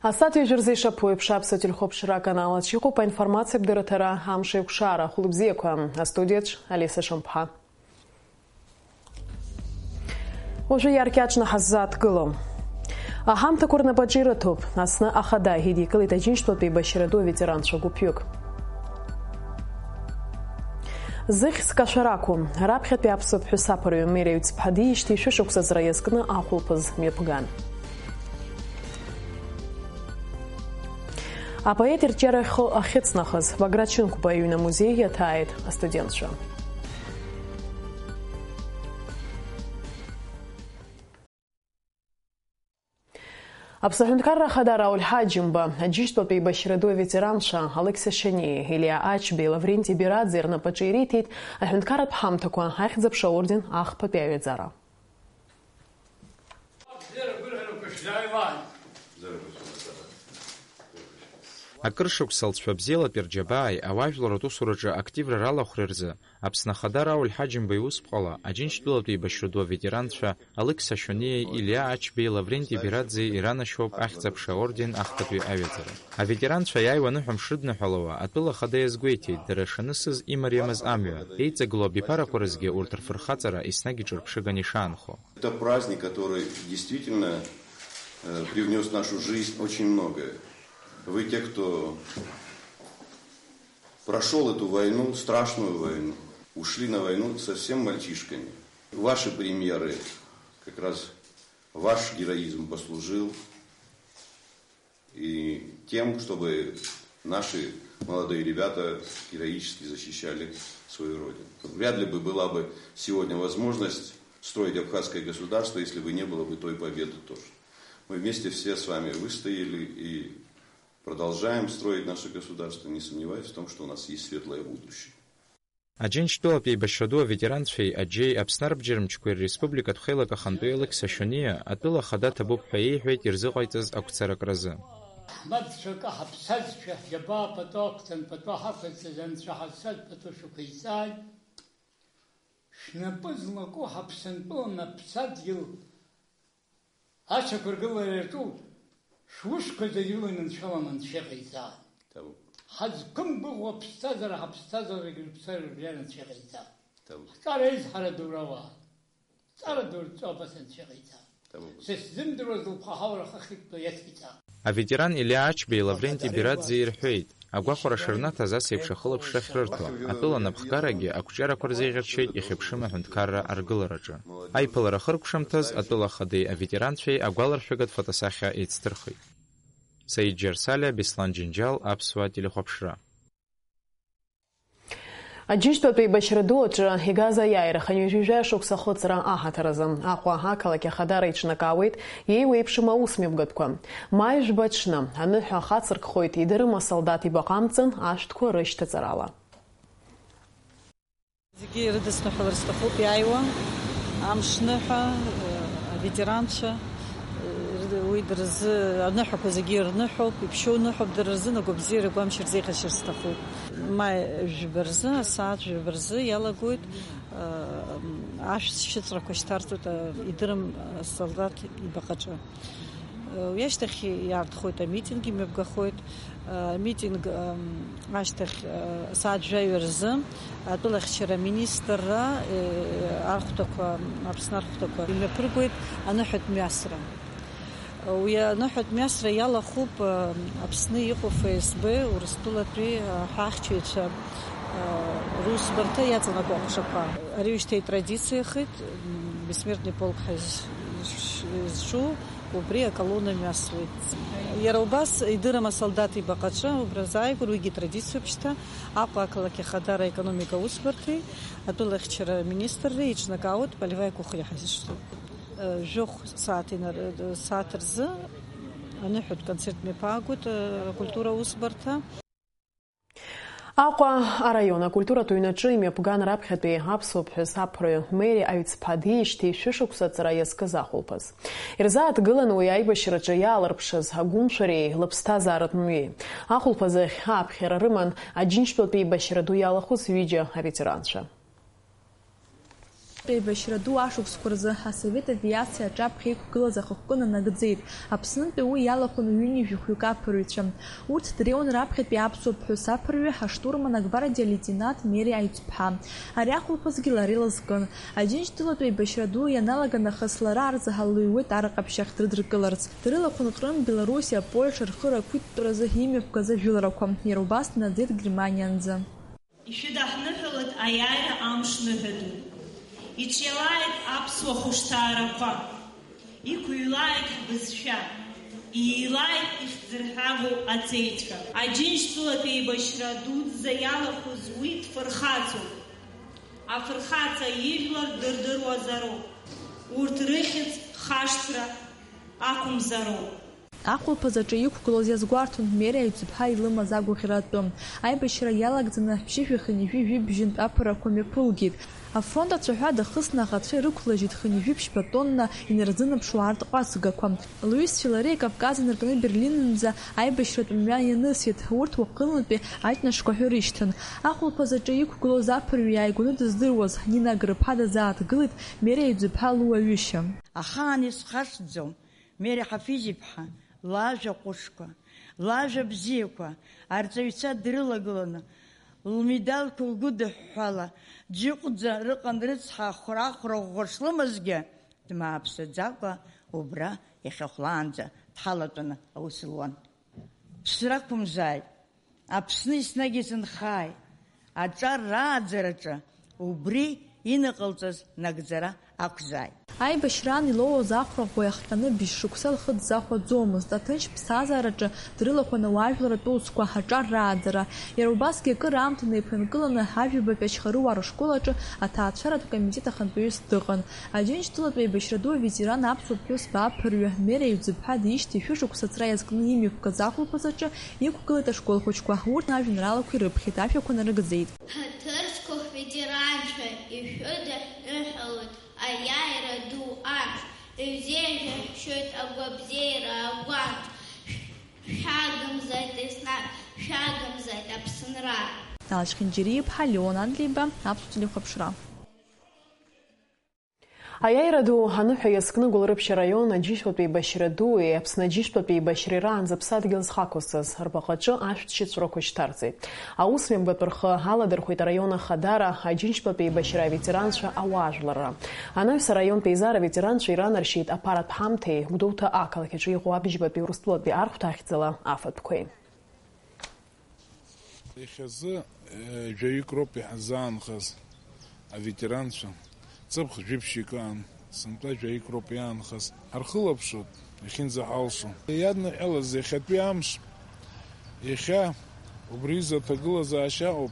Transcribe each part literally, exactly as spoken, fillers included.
Асааҭ ҩажәа рзы ишаԥу еиԥш, Аԥсуа телехәаԥшра аканал аҿы иҟоуп аинформациатә дырраҭара, Амш еиқәшара, ахәылбзиақәа. Астудиаҿ Алиса Шамԥҳа. Уажәы иаркьаҿны ҳаззааҭгылом. Аҳамҭақәа рнапаҿы ирыҭоуп. Аԥсны Ахада идикылеит Аџьынџьтәылатәи еибашьраду аветеранцәа гәыԥҩык. Зыхьӡ кашәарақәоу, раԥхьатәи аԥсуа ԥҳәыс аԥырҩы Мери Аҩӡԥҳа диижьҭеи шәышықәса ҵра иазкны ахәылԥаз мҩаԥган. Апоет ирҿиара ахьы-, ахьыҵнахыз, Баграт Шьынқәба иҩны амузеи иаҭааит астудентцәа. Аԥсны аҳәынҭқарра ахада Рауль Ҳаџьымба, Аџьынџьтәылатәи еибашьраду аветеранцәа Алықьса Шаниа, Илиа Ачбеи, Лавренти Бераӡе рнапаҿы ириҭеит аҳәынҭқарратә ҳамҭақәа, Ахьӡ-аԥша аорден, Ахԥатәи аҩаӡара. Акыр шықәса лҵшәа бзиалатәи рџьабааи ауаажәларратә усураҿы активра ралахәреи рзы Аԥсны Ахада Рауль Ҳаџьымба иусԥҟала Аџьынџьтәылатәи еибашьраду аветеранцәа Алықьса Шаниеи Илиа Ачбеи Лавренти Бераӡеи иранашьоуп Ахьӡ-аԥша аорден Ахԥатәи аҩаӡара. Аветеранцәа иааиуа аныҳәамш рыдныҳәалауа атәыла ахада иазгәеиҭеит, дара шанысыз имариамыз амҩа, еиҵагылоу абиԥарақәа рызгьы урҭ рфырхаҵара еснагь иҿырԥшыганы ишаанхо. Это праздник, который действительно, э, привнёс в нашу жизнь очень многое. Вы те, кто прошёл эту войну, страшную войну, ушли на войну совсем мальчишками. Ваши примеры, как раз ваш героизм послужил и тем, чтобы наши молодые ребята героически защищали свою родину. Вряд ли бы была бы сегодня возможность строить абхазское государство, если бы не было бы той победы тоже. Мы вместе все с вами выстояли и продолжаем строить наше государство, не сомневаясь в том, что у нас есть светлое будущее. Аџьынџьтәылатәи еибашьраду аветеранцәеи аџьеи Аԥсны арбџьармчқәеи рреспубликатә хеилак ахантәаҩы Алықьса Шаниа атәыла ахада ҭабуп ҳәа иеиҳәеит ирзыҟаиҵаз ақәцаракразы. Ҳмаҵәцәа акы ҳаԥсазшәа, ҳџьабаа пату ақәҵан, пату ҳақәызҵаз анцәа ҳазшаз пату шәықәиҵааит. Шәнапы злаку ҳаԥсынтәылан аԥсадгьыл Ачақәыргылара иаҿу шәусқәа зегьы рыла инаншәалан Анцәа иҟаиҵааит. Ҭабуп. Ҳазқәымгәыӷуа аԥсҭазаара, ҳаԥсҭазаарагьы рыԥсара рыбжьара Анцәа иҟаиҵааит. Ҭабуп. Ҳҿар аизҳара ду рауаа, ҵара ду рҵо абас Анцәа иҟаиҵааит. Ҭабуп. Са сзымдыруаз лыԥха ҳаура ахы ахьықәтәоу иациҵааит. Аветеран Илиа Ачбеи Лавренти Бераӡе ирҳәеит, агәахәара шырнаҭаз ас еиԥш ахылаԥшра ахьрырҭо, атәыла анапхгарагьы ақәҿиарақәа рзеиӷьарчеит ихьыԥшым аҳәынҭқарра аргылараҿы. Аиԥылара ахыркәшамҭаз атәыла ахадеи аветеранцәеи агәаларшәагатә фотосахьа еицдырхеит. Саид Џьарсалиа, Беслан Џьынџьал, Аԥсуа телехәаԥшра. Аџьынџьтәылатәи еибашьра ду аҿы игаз аиааира хынҩажәи жәаҩа шықәса ахыҵра аҳаҭыр азы Аҟәа ақалақь ахадара иҿнакаауеит иеиуеиԥшым аусмҩаԥгатәқәа. Маи жәба аҽны аныҳәа ахацыркхоит, идырым асолдаҭ ибаҟа амҵан ашәҭқәа рышьҭаҵарала. Зегьы ирыдысныҳәалар сҭахуп иааиуа амшныҳәа, э, аветеранцәа, э, уи дырзы, аныҳәақәа зегьы ирныҳәоуп, иԥшьоу ныҳәоуп, дара рзын агәабзиара гәамч рзеиӷьасшьар сҭахуп. Маи жәба рзы, асааҭ жәба рзы иалагоит, э, ашә-, ашьыҵәрақәа шьҭарҵоит, э, идырым, э, асолдаҭ ибаҟаҿы. Уи ашьҭахь иаартхоит амитинг, имҩаԥгахоит. Амитинг, ам, ашьҭахь, а, асааҭ жәаҩа рзы атәылахьчара аминистрра, э, архәҭақәа, Аԥсны архәҭақәа имҩаԥыргоит аныҳәатә мҩасра. Уи аныҳәатә мҩасра иалахәуп, а, Аԥсны иҟоу Ф С Б, Урыстәылатәи, а, ҳәаахьчаҩцәа, а, русбарҭа иаҵанакуа аҟәшақәа. Ари уажәшьҭа итрадициахеит, м, бессмертный полк ҳәа из-, из-, изҿу. Убри аколонна мҩасуеит. Иара убас идырым асолдаҭ ибаҟаҿы, убра азааигәара уигьы традициоуп шьҭа, Аҟәа ақалақь ахадара аекономика аусбарҭеи атәылахьчара аминистрреи еиҿнакаауеит полевая кухня ҳәа изышьҭоу. Жәохә сааҭ инар-, сааҭ рзы аныҳәатә концерт мҩаԥаагоит акультура аусбарҭа. Аҟәа араион акультуратә ҩнаҿы имҩаԥган раԥхьатәи аԥсуа ԥҳәыс аԥырҩы Мери Аҩӡԥҳа диижьҭеи шәышықәса аҵра иазкыз ахәылԥаз. Ирзааҭгылан уи аибашьраҿы иаалырԥшыз агәымшәареи лыԥсҭазааратә мҩеи. Ахәылԥаз ахь ааԥхьара рыман Аџьынџьтәылатәи еибашьра ду иалахәыз ҩыџьа аветеранцәа. Еибашьра ду ашықәсқәа рзы Асовет авиациа аҿаԥхьа иқәгылаз ахықәкы нанагӡеит. Аԥснынтәи уи иалахәын ҩынҩажәи хәҩык аԥырҩцәа. Урҭ дреиуан раԥхьатәи аԥсуа ԥҳәыс аԥырҩы, аштурман агвардиа леитенант Мери Аҩӡԥҳа. Ари ахәылԥазгьы лара илызкын. Аџьынџьтәылатә еибашьра ду ианалага нахыс лара арзаҳал лыҩуеит ар ҟаԥшь ахь дрыдыркыларц. Дрылахәын Ҟрым, Белоруссиа, Польша рхы рақәиҭтәразы имҩаԥгаз ажәыларақәа. Иара убас днаӡеит Германианӡа. Ишәыдаҳныҳәалоит аиааира амш ныҳәа ду. Иҿиалааит аԥсуа хәышҭаарақәа, иқәыҩлааит ҳбызшәа, ииилааит ихьӡырҳәагоу аҵеицәа. Аџьынџьтәылатә еибашьра дуӡӡа иалахәыз уи дфырхаҵоуп. Афырхаҵа ижәлар дырдыруазароуп. Урҭ рыхьӡ хашҭра ақәымзароуп. Ахәылԥаз аҿы иқәгылоз иазгәарҭон Мери Аҩӡԥҳа илымаз агәаӷьра атәы. Аибашьра иалагӡаны ԥшьышәи хынҩажәи жәибжьынтә аԥыррақәа мҩаԥылгеит. Афронт ацәаҳәа дахысны аӷацәа ирықәлыжьит хынҩажәи ԥшьба тонна инарзынаԥшуа артҟәацгақәа. Лҩызцәеи лареи Кавказ инаркны Берлинынӡа аибашьратә мҩа ианысит, урҭ уахынлатәи аҷнашқәа ҳәа рышьҭан. Ахәылԥаз аҿы иқәгылоз аԥырҩы иааигәаны дыздыруаз Нина Агрыԥҳа дазааҭгылеит Мери Аҩӡԥҳа луаҩышьа. Ахаан исхашҭӡом. Мери Ҳафиз-иԥҳа, лажәа ҟәышқәа, лажәа бзиақәа, арҵаҩцәа дрылагыланы, лмедалқәа лгәыдыҳәҳәала, џьыҟәӡа рыҟан рыцҳа, ахәра-ахәра ӷәӷәа шлымазгьы, дмааԥсаӡакәа убра иахьахәлаанӡа дҳалатәаны аус луан. Ԥсра ақәымзааит! Аԥсны еснагь изынхааит, аҿар рааӡараҿы убри иныҟалҵаз нагӡара ақәзааит. Аибашьраан илоуаз ахәра ӷәӷәа иахҟьаны бжь шықәса лхы дзахәаӡомызт, аҭынч ԥсҭазаараҿы дрылахәын ауаажәларратә усқәа, аҿар рааӡара. Иара убасгьы акыр аамҭа неиԥынкыланы ажәабатәи ашьхарыуаа рышкол аҿы аҭаацәаратә комитет ахантәаҩыс дыҟан. Аџьынџьтәылатә еибашьра ду аветеран аԥсуа ԥҳәыс бааԥырҩы Мери Аҩӡԥҳа диижьҭеи шәышықәса аҵра иазкны имҩаԥгаз ахәылԥаз аҿы иқәгылеит ашкол хәыҷқәа, урҭ ажәеинраалақәа ирыԥхьеит, ашәақәа нарыгӡеит. Ҳаҭыр зқәу ҳветеранцәа, ишәыдаҳныҳәалоит аиааира ду амш, иузеиӷьашәшьоит агәабзиара агәамч, шәагымзааит еснагь, шәагымзааит Аԥсынра. Алашьхьынџьариа-иԥҳа Леон Адлеиба, Аԥсуа телехәаԥшра. Аиааира ду аныҳәа иазкны Гәылрыԥшь араион Аџьынџьтәылатә еибашьра дуи Аԥсны Аџьынџьтәылатә еибашьреи раанӡа ԥсадгьыл зхы ақәызҵаз рбаҟаҿы ашәҭ шьыҵәрақәа шьҭарҵеит. Аус мҩаԥгатә рхы аладырхәит араион Ахадара, Аџьынџьтәылатә еибашьра аветеранцәа, ауаажәларра. Анаҩс араионтә еизара аветеранцәа иранаршьеит аԥаратә ҳамҭеи Гәдоуҭа ақалақь аҿы иҟоу абжьбатәи Урыстәылатәи архәҭа ахьӡала афатәқәеи. Иахьазы, э, жәаҩык роуп иҳазаанхаз аветеранцәа. Ҵыԥх жәиԥшьҩык аан, сынтәа жәаҩык роуп иаанхаз. Ҳархылаԥшуеит, иахьынӡаҳалшо. Иадныҳәалаз иахьатәи амш, иахьа убри изы аҭагылазаашьа ыҟоуп.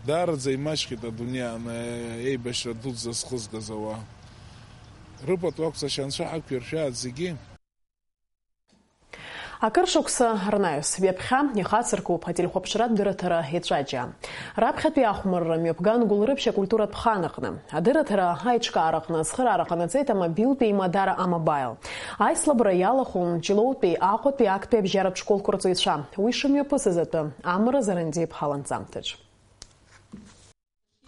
Даараӡа имаҷхеит адунеи аҟны, э, еибашьра дуӡӡа зхызгаз ауаа. Рыпату ақәҵашьа анцәа ҳақәиршәааит зегьы. Акыр шықәса рнаҩс, ҩаԥхьа ихацыркуп ателехәаԥшратә дырраҭара еҵәаџьаа. Раԥхьатәи ахәмарра мҩаԥган Гәылрыԥшь акультуратә хан аҟны. Адырраҭара аиҿкаараҟны ацхыраара ҟанаҵеит амобилтәи имадара А-Мобаил. Аицлабра иалахәын Ҷлоутәи, Аҟәатәи актәи абжьаратә школқәа рҵаҩцәа. Уи шымҩаԥысыз атәы, Амра Зарандиа-иԥҳа ланҵамҭаҿ.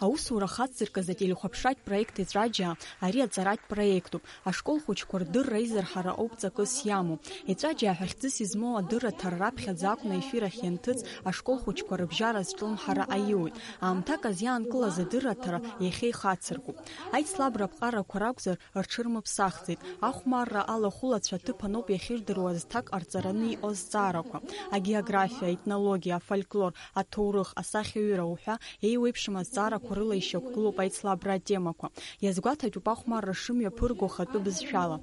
Аусура хацзыркыз ателехәаԥшратә проект Еҵәаџьаа, ари аҵаратә проектуп. Ашкол хәыҷқәа рдырра аизырҳара ауп ҵакыс иамоу. Еҵәаџьаа ҳәа хьӡыс измоу адырраҭара раԥхьаӡа акәны аефир ахь ианҭыҵ, ашкол хәыҷқәа рыбжьара азҿлымҳара аиуеит. Аамҭак азиаанкылаз адырраҭара иахьа ихацыркуп. Аицлабра аԥҟарақәа ракәзар, рҽырмыԥсахӡеит. Ахәмарра алахәылацәа аҭыԥ аноуп иахьырдыруа зҭак ҟарҵараны иҟоу азҵаарақәа, агеографиа, аетнологиа, афольклор, аҭоурых, асахьаҩыра уҳәа еиуеиԥшым азҵаарақәа рыла ишьақәгылоуп аицлабра атемақәа. Иазгәаҭатәуп ахәмарра шымҩаԥырго ахатәы бызшәала.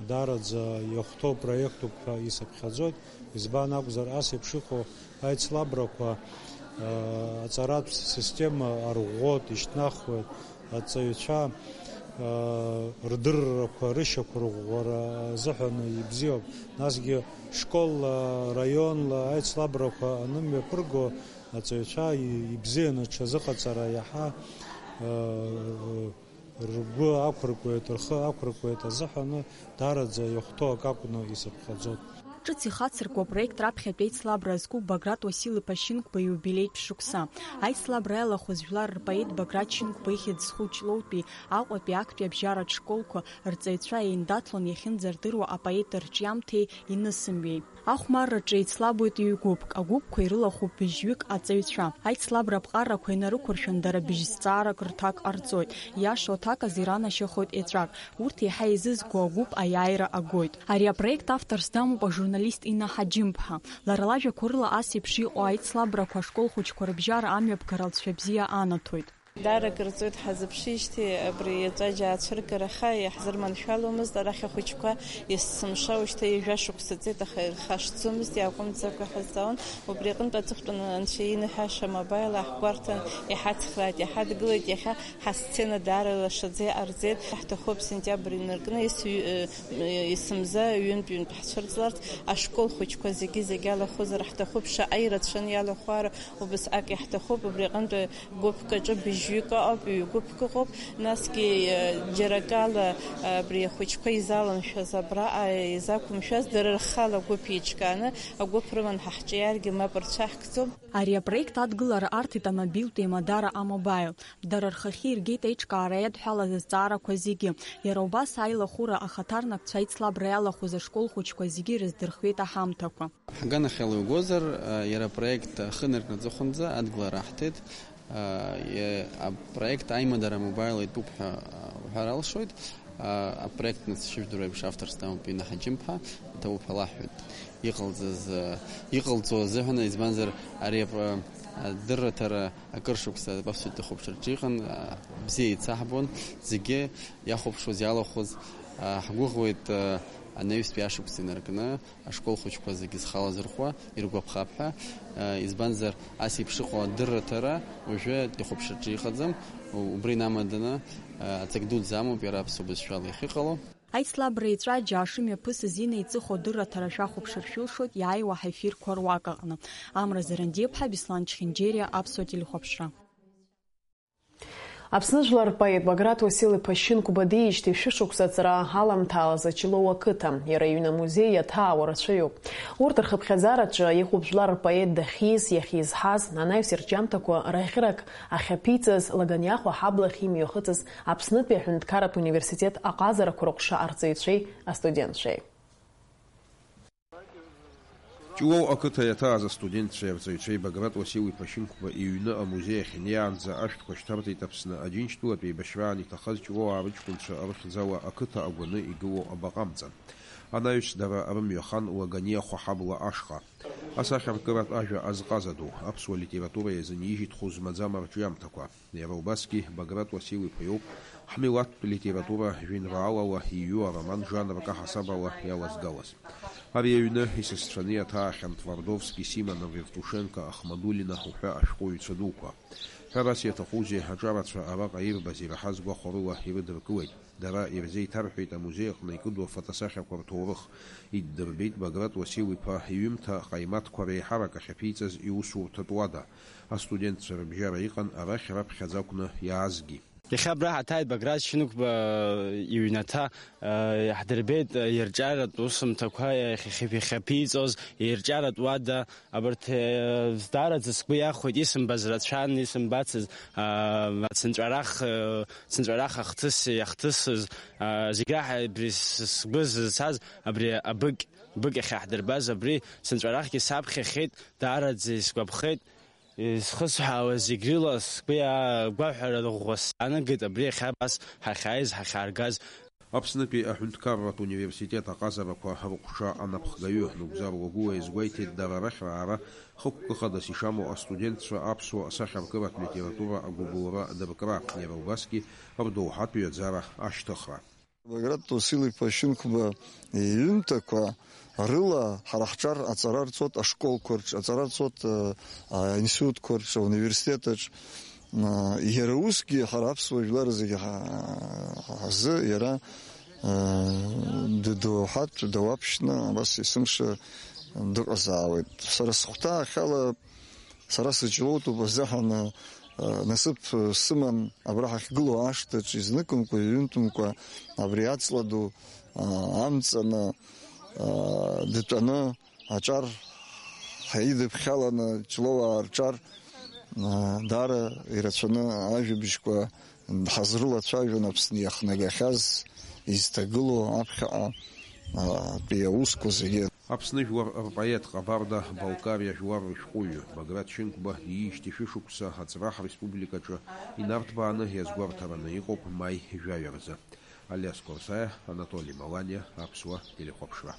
Даараӡа иахәҭоу проектуп ҳәа исыԥхьаӡоит, избан акәзар, ас еиԥш иҟоу аицлабрақәа, э, аҵаратә система арӷәӷәоит, ишьҭнахуеит, аҵаҩцәа, э, рдыррақәа, рышьақәырӷәӷәара азыҳәан ибзиоуп. Насгьы школла, раионла аицлабрақәа анымҩаԥырго, аҵаҩцәа и-, ибзианы аҽазыҟаҵара иаҳа, э, ргәы ақәыркуеит, рхы ақәыркуеит азыҳәан даараӡа иахәҭоу акы акәны исыԥхьаӡоит. Ҿыц ихацыркуа апроект раԥхьатәи аицлабра азку Баграт Уасил-иԥа Шьынқәба ииубилеитә шықәса. Аицлабра иалахәыз жәлар рпоет Баграт Шьынқәба ихьӡ зху Ҷлоутәи, Аҟәатәи актәи абжьаратә школқәа рҵаҩцәа еиндаҭлон иахьынӡардыруа апоет рҿиамҭеи инысымҩеи. Ахәмарраҿы еицлабуеит ҩ-гәыԥк, агәыԥқәа ирылахәуп быжьҩык аҵаҩцәа. Аицлабра аԥҟарақәа инарықәыршәан, дара быжь зҵаарак рҭак ҟарҵоит, иашоу аҭак азы иранашьахоит еҵәак. Урҭ еиҳа еизызго агәыԥ аиааира агоит. Ари апроект авторс дамоуп ажурналист Инна Ҳаџьымԥҳа. Лара лажәақәа рыла, ас еиԥш иҟоу аицлабрақәа ашкол хәыҷқәа рыбжьара амҩаԥгара алҵшәа бзиа анаҭоит. Даара акыр ҵуеит ҳазыԥшижьҭеи, абри еҵәаџь аацәыргар, аха иаҳзырманшәаломызт, арахь ахәыҷқәа есымша, ушьҭа ҩажәа шықәса ҵит, аха ирхашҭӡомызт, иааҟәымҵӡакәа иҳазҵаауан. Убри аҟынтә аҵыхәтәан анцәа иныҳәаша амобаил ааҳгәарҭан, иҳацхрааит, иҳадгылеит, иахьа ҳасцена даара лашаӡа иҟарҵеит. Ҳҭахуп сентиабр инаркны ес-, ҩ-, ы, есымза ҩынтә-ҩынтә ҳцәырҵларц, ашкол хәыҷқәа зегьы-зегьы алахәызар ҳҭахуп, шаҟа ирацәаны иалахәара убасҟак иаҳҭахуп, убри аҟынтә гәыԥк аҿы быжьҩык ыҟоуп, ҩ-гәыԥк ыҟоуп, насгьы, ы, џьара акала, ы, абри ахәыҷқәа изалымшәаз, абраҟа изақәымшәаз, дара рхала гәыԥ еиҿкааны, агәыԥ рыман ҳа ҳҿы иааргьы мап рцәаҳкӡом. Ари апроект адгылара арҭеит амобилтә еимадара А-Мобаил. Дара рхахьы иргеит аиҿкаара иадҳәалаз азҵаарақәа зегьы. Иара убас аилахәыра ахаҭарнакцәа аицлабра иалахәыз ашкол хәыҷқәа зегьы ирыздырхиеит аҳамҭақәа. Ҳганахьала иугозар, иара апроект ахы наркны аҵыхәанӡа адгылара аҳҭеит. Иа-, апроект аимадара А-Мобаил итәуп ҳәа уҳәар алшоит. Апроект, нас, шәыжәдыруа еиԥш, авторс дамоуп Инна Ҳаџьымԥҳа, иҭабуп ҳәа лаҳҳәоит. Иҟалҵаз, иҟалҵо азыҳәан, избанзар, ари ап-, адырраҭара акыр шықәса аԥсуа телехәаԥшраҿы иҟан, бзиа еицаҳбон, зегьы иахәаԥшуаз, иалахәыз. Ҳгәыӷуеит анаҩстәи ашықәс инаркны ашкол хәыҷқәа зегьы зхала зырхәа иргәаԥхап ҳәа, избанзар, ас еиԥш иҟоу адырраҭара уажәы телехәаԥшраҿы иҟаӡам, у-, убри инамаданы, аҵак дуӡӡа амоуп иара аԥсуа бызшәала иахьыҟало. Аицлабра еҵәаџь аашымҩаԥысыз инеиҵыху адырраҭара шәахәаԥшыр шәылшоит иааиуа ҳаефирқәа руак аҟны. Амра Зарандиаԥҳа, Беслан Чхинџьериа, аԥсуа телехәаԥшра. Аԥсны жәлар рпоет Баграт Уасил-иԥа Шьынқәба диижьҭеи шәышықәса аҵара аламҭалаз Ҷлоу ақыҭа, иара иҩны амузеи иаҭаауа рацәаҩуп. Урҭ рхыԥхьаӡараҿы иҟоуп жәлар рпоет дахьиз, иахьизҳаз, анаҩс ирҿиамҭақәа раӷьрак ахьаԥиҵаз, Лаганиахәа ҳаблахь имҩахыҵыз Аԥснытәи аҳәынҭқарратә университет аҟазарақәа рыҟәша арҵаҩцәеи астудентцәеи. Ҷлоу ақыҭа иаҭааз астудентцәеи арҵаҩцәеи Баграт Уасил-иԥа Шьынқәба иҩны амузеи ахь инеиаанӡа ашәҭқәа шьҭарҵеит Аԥсны Аџьынџьтәылатә еибашьраан иҭахаз Ҷлоу аарыҷкәынцәа рыхьӡала ақыҭа агәаны игылоу абаҟа амца. Анаҩс дара рымҩа хан Лаганиахәа ҳабла ашҟа. Асахьаркыратә ажәа азҟаза ду, аԥсуа литература иазынижьит хәы змаӡам арҿиамҭақәа. Иара убасгьы Баграт Уасил-иԥа иоуп ҳмилаҭтә литература жәеинраалала иҩу ароман жанрк аҳасабала иалазгалаз. Ари аҩны исасцәаны иаҭаахьан Твардовски, Симонов, Евтушенко, Ахмадулина уҳәа ашәҟәыҩҩцәа дуқәа. Ҳәарас иаҭахузеи, аҿарацәа араҟа ирбаз ираҳаз гәахәарыла ирыдыркылеит. Дара ирзеиҭарҳәеит амузеи аҟны икыду афотосахьақәа рҭоурых. Иддырбеит Баграт Уасил-иԥа иҩымҭа аҟаимаҭқәа реиҳарак ахьаԥиҵаз иусурҭатә уада. Астудентцәа рыбжьара иҟан арахь раԥхьаӡа акәны иаазгьы. Иахьа абра ҳаҭааит Баграт Шьынқәба иҩнаҭа, э, иаҳдырбеит, э, ирҿиаратә усумҭақәа иахьа-, иахьаԥиҵоз, ирҿиаратә уада, абарҭ, э, даараӡа сгәы иахәеит, исымбаз рацәан, исымбацыз, э, ацынҵәарах, э, цынҵәарах ахҭыс иахҭысыз, э, зегь раҳа абри с-, сгәы зызцаз абри абыкь, быкь ахьаҳдырбаз, абри цынҵәарахгьы саԥхьахьеит, даараӡа исгәаԥхеит. Изхысҳәаауа зегь рыла сгәы иа-, агәаҳәара ӷәӷәа саанагеит, абри иахьа абас ҳахьааиз, ҳахьааргаз. Аԥснытәи аҳәынҭқарратә университет аҟазарақәа рыҟәша анапхгаҩы Нугзар Уагәуа иазгәеиҭеит, дара рахь раара хықәкы хадас ишамоу астудентцәа аԥсуа асахьаркыратә литература агәыбылра дыркра, иара убасгьы рдоуҳатә ҩаӡара ашьҭыхра. Баграт Уасил-иԥа Шьынқәба иҩымҭақәа рыла ҳара ҳҿар аҵара рҵоит ашколқәа рҿы, аҵара рҵоит, э, аинститутқәа рҿы, ауниверситет аҿы. Э, иара усгьы ҳара аԥсуа жәлар зегьы ҳа-, ҳзы иара, э, ддоуҳатә, дауаԥшьны абас есымша дыҟазаауеит. Сара схәҭаахьала Сара сыҷлоутәуп азыҳәан, а, насыԥ, а, сыман абра ҳахьгылоу ашҭаҿ изныкымкәа, иҩынтәымкәа абри аҵла ду, а, амҵаны, а, аа, дтәаны аҿар ҳаидыԥхьаланы, Ҷлоуаа рҿар, аа, даара ирацәаны ажәабжьқәа ҳазрылацәажәон Аԥсны иахнагахьаз, изҭагылоу аԥхьаҟа, аа, тәи аусқәа зегьы. Аԥсны жәлар рпоет, ҟабарда-Балкариа жәлар рышәҟәыҩҩы Баграт Шьынқәба ииижьҭеи шәышықәса аҵәара ҳреспубликаҿы инарҭбааны иазгәарҭараны иҟоуп маи жәаҩа рзы. Алиас Кәарсаиа, Анатоли Маланиа, Аԥсуа телехәаԥшра.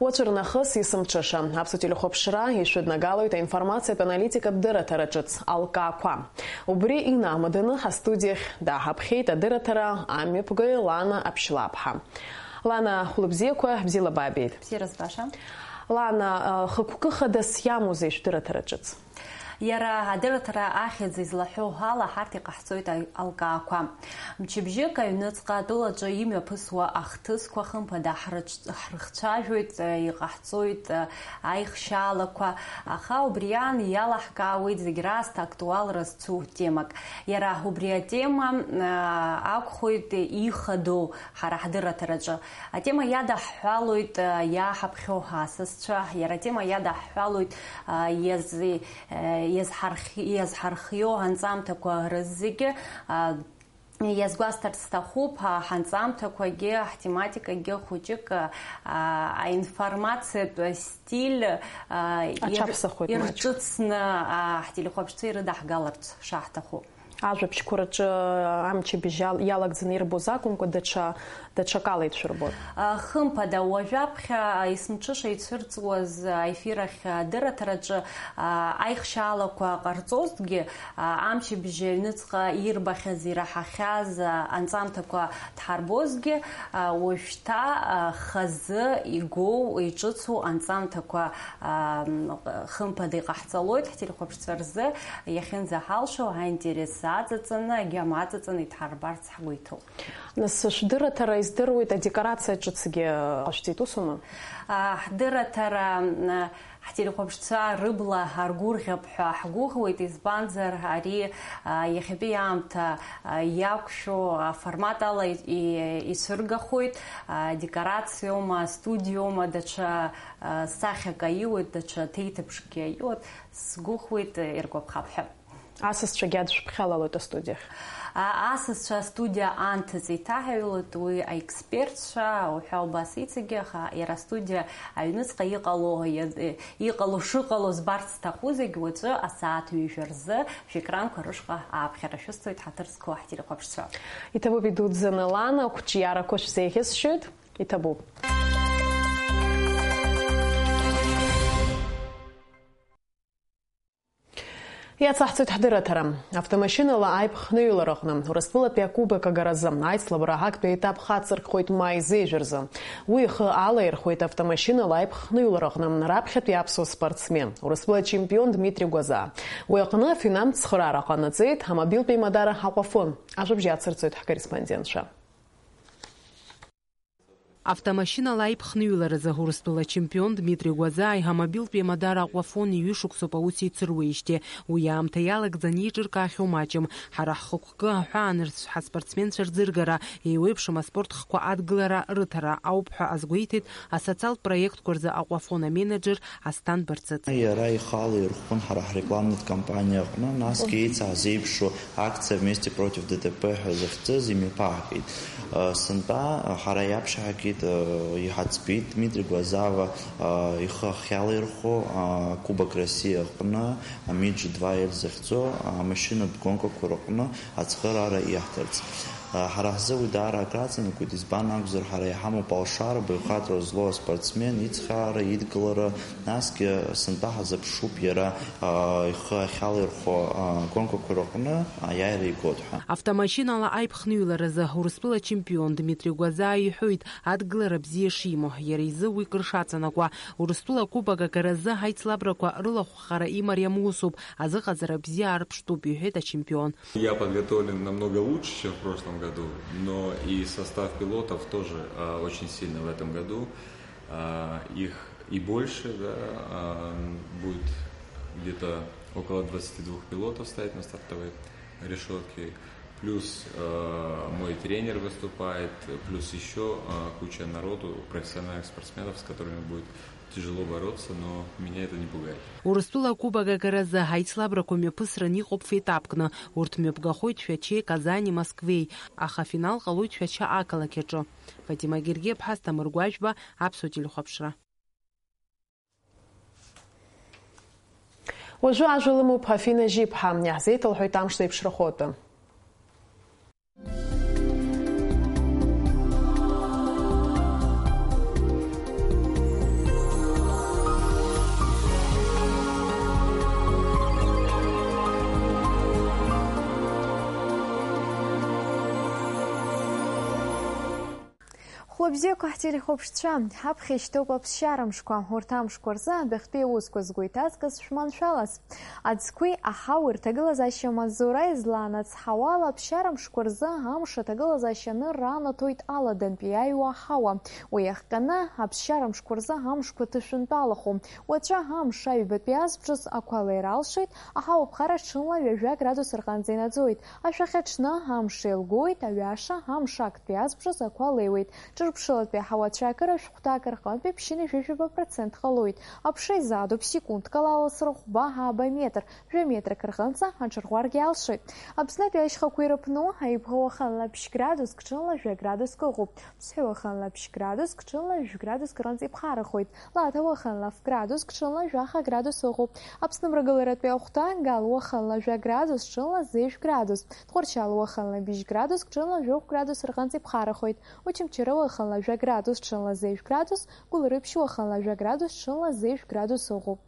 Уаҵәы рнахыс есымҽыша. Аԥсуа телехәаԥшра ишәыднагалоит аинформациатә аналитикатә дырраҭара ҿыц, Алкаақәа. Убри инамаданы ҳастудиахь дааҳаԥхьеит адырраҭара амҩаԥгаҩ Лана Аԥшьлаԥҳа. Лана, хәлыбзиақәа, бзиала баабеит. Бзиара збаша. Лана, хықәкы хадас иамоузеи шәдырраҭара ҿыц? Иара адырраҭара ахьӡ излаҳәо ала, ҳарҭ иҟаҳҵоит аи-, алкаақәа. Мчыбжьык аҩныҵҟа атәылаҿы имҩаԥысуа ахҭысқәа хымԥада ҳрыҿ-, ҳрыхцәажәоит, иҟаҳҵоит аихшьаалақәа, аха убри аан иалаҳкаауеит зегь раасҭа актуалра зцу темак. Иара убри атема, а, акәхоит ихадоу ҳара ҳдырраҭараҿы. Атема иадаҳҳәалоит, а, иааҳаԥхьо асасцәа, иара атема иадаҳҳәалоит, а, иаз-, а, иазҳархь-, иазҳархиоу анҵамҭақәа рызегьы, а, иазгәасҭарц сҭахуп, а, ҳанҵамҭақәагьы, ҳтематикагьы хәыҷык, а, аинформациатә стиль, а, ир-, Аҽаԥсахуеит маҷк. Ирҿыцны, а, ҳтелехәаԥшцәа ирыдаҳгаларц шаҳҭаху. Ажәабжьқәа рҿы амчыбжь ал-, иалагӡаны ирбоз акәымкәа, даҽа, даҽакала ицәырбон. А, хымԥада, уажәаԥхьа есымҽыша ицәырҵуаз аефир ахь адырраҭараҿы, а, аихшьаалақәа ҟарҵозҭгьы, а, амчыбжь аҩныҵҟа ирбахьаз, ираҳахьаз, а, анҵамҭақәа дҳарбозҭгьы, а, уажәшьҭа, а, хазы игоу, иҿыцу анҵамҭақәа, а, м, хымԥада иҟаҳҵалоит ҳтелехәаԥшцәа рзы. Иахьынӡаҳалшо, аинтерес аҵаҵаны, агьама аҵаҵаны идҳарбарц ҳгәы иҭоуп. Нас, шәдырраҭара издыруеит, адекорациа ҿыцгьы ҟашәҵеит, усума? А, ҳдырраҭара, м, ҳтелехәаԥшцәа рыбла аргәырӷьап ҳәа ҳгәыӷуеит, избанзар, ари, а, иахьатәи аамҭа, а, иақәшәо аформат ала и-, и-, ицәыргахоит, а, декорациоума, студиоума, даҽа, а, сахьак аиуеит, даҽа ҭеиҭыԥшкгьы аиуеит. Сгәыӷуеит, иргәаԥхап ҳәа. Асасцәагьы адшәыԥхьалалоит астудиахь. А, асасцәа астудиа анҭыҵ иҭаҳаҩлоит уи аекспертцәа, уҳәа убас иҵегьы, аха иара астудиа аҩныҵҟа иҟало, иа-, иҟало шыҟало збарц зҭаху зегь уаҵәы асааҭ ҩажәа рзы шәекранқәа рышҟа ааԥхьара шәысҭоит, ҳаҭыр зқәу ҳтелехәаԥшцәа. Иҭабуп идуӡӡаны, Лана, ақәҿиарақәа шәзеиӷьасшьоит. Иҭабуп. Иацаҳҵоит ҳдырраҭара. Автомашьынала аиԥхныҩлара аҟны Урыстәылатәи акубок агаразы аицлабра актәи аетап хацыркхоит маи зежәа рзы. Уи ихы алаирхәеит автомашьынала аиԥхныҩлара аҟны раԥхьатәи аԥсуа спортсмен, Урыстәыла чемпион Дмитри Гәазаа. Уи аҟны афинанстә цхыраара ҟанаҵеит амобилтә еимадара Аҟәафон. Ажәабжь ацырҵоит ҳкорреспондентцәа. Автомашьынала аиԥхныҩларазы Урыстәыла ачемпион Дмитри Гәазаа аиҳа мобилтә еимадара Аҟәафон иҩышықәсоуп аус еицыруеижьҭеи. Уи аамҭа иалагӡан еиҿыркаахьоу маҷым. Ҳара ҳхықәкы аҳәаанырцә ҳаспортсменцәа рӡыргара, еиуеиԥшым аспорт хқәа адгылара рыҭара ауп ҳәа азгәеиҭеит асоциалтә проектқәа рзы Аҟәафон аменеџер Асҭан Барцыц. Иара ихала ирхәын ҳара ҳрекламнытә кампаниа аҟны, насгьы еицаҳзеиԥшу акциа Вместе против ДТП ҳәа захьӡыз имҩаԥаагеит. Сынтәа ҳара иаԥшьаҳагеит, иҳаӡбеит Дмитри Гәазава ихы ахьалаирхәо Кубок России аҟны Амиджи два Л захьӡу амашьынатә гонкақәа рҟны ацхыраара иаҳҭарц. Ҳара ҳзы уи даара акраҵанакуеит, избан акәзар, ҳара иҳамоуп алшара, баҩхатәра злоу аспортсмен ицхраара, идгылара, насгьы сынтәа ҳазыԥшуп иара ихы ахьалаирхәо агонкақәа рыҟны аиааира игоит ҳәа. Автомашьынала аиԥхныҩларазы Урыстәыла ачемпион Дмитри Гәазаа иҳәоит адгылара бзиа шимоу, иара изы уи кыр шаҵанакуа. Урыстәыла акубок агаразы аицлабрақәа рылахәхара имариам усуп, азыҟаҵара бзиа арԥштәуп, иҳәеит ачемпион. Я подготовлен намного лучше, чем в прошлом году, но и состав пилотов тоже, а, очень сильный в этом году. А, их и больше, да, а, будет где-то около двадцати двух пилотов стоять на стартовой решетке. Плюс э, мой тренер выступает, плюс еще э, куча народу, профессиональных спортсменов, с которыми будет тяжело бороться, но меня это не пугает. Урыстәыла акубок агаразы аицлабрақәа мҩаԥысран иҟоуп феетапкны. Урҭ мҩаԥгахоит Шәачеи, Казани, Москвеи, аха афинал ҟалоит Шәача ақалақь аҿы. Фатима Гергиаԥҳа, Асҭамыр Гәажәба, Аԥсуа телехәаԥшра. Уажәы ажәа лымоуп Афина Жьиԥҳа, иаҳзеиҭалҳәоит амш зеиԥшрахо атәы. Хәлыбзиақәа ҳтелехәаԥшцәа, ҳаԥхьа ишьҭоуп аԥсшьара мшқәа, урҭ амшқәа рзы адәахьтәи аусқәа згәы иҭазкыз шәманшәалаз. Аӡқәеи аҳауеи рҭагылазаашьа амаҵзура излаанаҵ-ҳауала аԥсшьара мшқәа рзы амш аҭагылазаашьа анырра анаҭоит аладантәи иааиуа аҳауа. Уи иахҟьаны аԥсшьара мшқәа рзы амшқәа ҭышәынтәалахом. Уаҵәы амш аҩбатәи азбжаз ақәа леира алшоит, аҳауа ԥхара ҽынла ҩажәа градус рҟынӡа инаӡоит. Ашәахьаҽны амш еилгоит, аҩаша амш актәи азбжаз ақәа леиуеит. Ҿырԥшылатәи аҳауа цәаакыра шәҟәҭак рҟынтәи ԥшьынҩажәижәаба процент ҟалоит. Аԥша изаатуп секундк ала аласра хәба ааба метр, жәа метрак рҟынӡа аҽырӷәӷәаргьы алшоит. Аԥснытәи ашьхақәа ирыԥну, аибӷа уахынла ԥшь градуск, ҽынла жәа градуск ыҟоуп. Ԥсҳәы уахынла ԥшь градуск, ҽынла жәа градуск рҟынӡа иԥхарахоит. Лаҭа уахынла ф градуск, ҽынла жәаха градус ыҟоуп. Аԥсны мрагыларатәи ахәҭа, Гал уахынла жәа градус, ҽынла зежә градус. Тҟәарчал уахынла быжь градуск, ҽынла жәохә градус рҟынӡа иԥхарахоит. Очамчыра уахынла жәа градус, ҽынла зежә градус, Гәылрыԥшь уахынла жәа градус, ҽынла зежә градус ыҟоуп.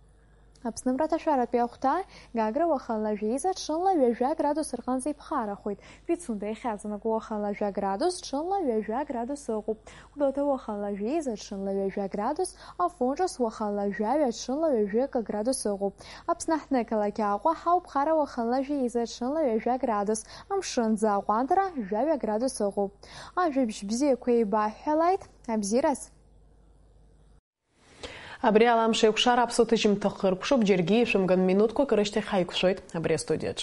Аԥсны мраҭашәаратәи ахәҭа, Гагра уахынла жәеиза, ҽынла ҩажәа градус рҟынӡа иԥхарахоит. Пицунда иахьаҵанакуа уахынла жәа градус, ҽынла ҩажәа градус ыҟоуп. Гәдоуҭа уахынла жәеиза, ҽынла ҩажәа градус, Афон Ҿыц уахынла жәаҩа, ҽынла ҩажәа градус ыҟоуп. Аԥсны аҳҭнықалақь Аҟәа ҳауп, Хара уахынла жәеиза, ҽынла ҩажәа градус, амшынӡы аҟәандара жәаҩа градус ыҟоуп. Ажәабжь бзиақәа еибаҳҳәалааит, абзиараз! Абри ала амш еикәшара аԥсуа ҭыжьымҭа хыркәшоуп, џьаргьы ишәымган, минуҭқәак рышьҭахь ҳаиқәшәоит абри астудиаҿ.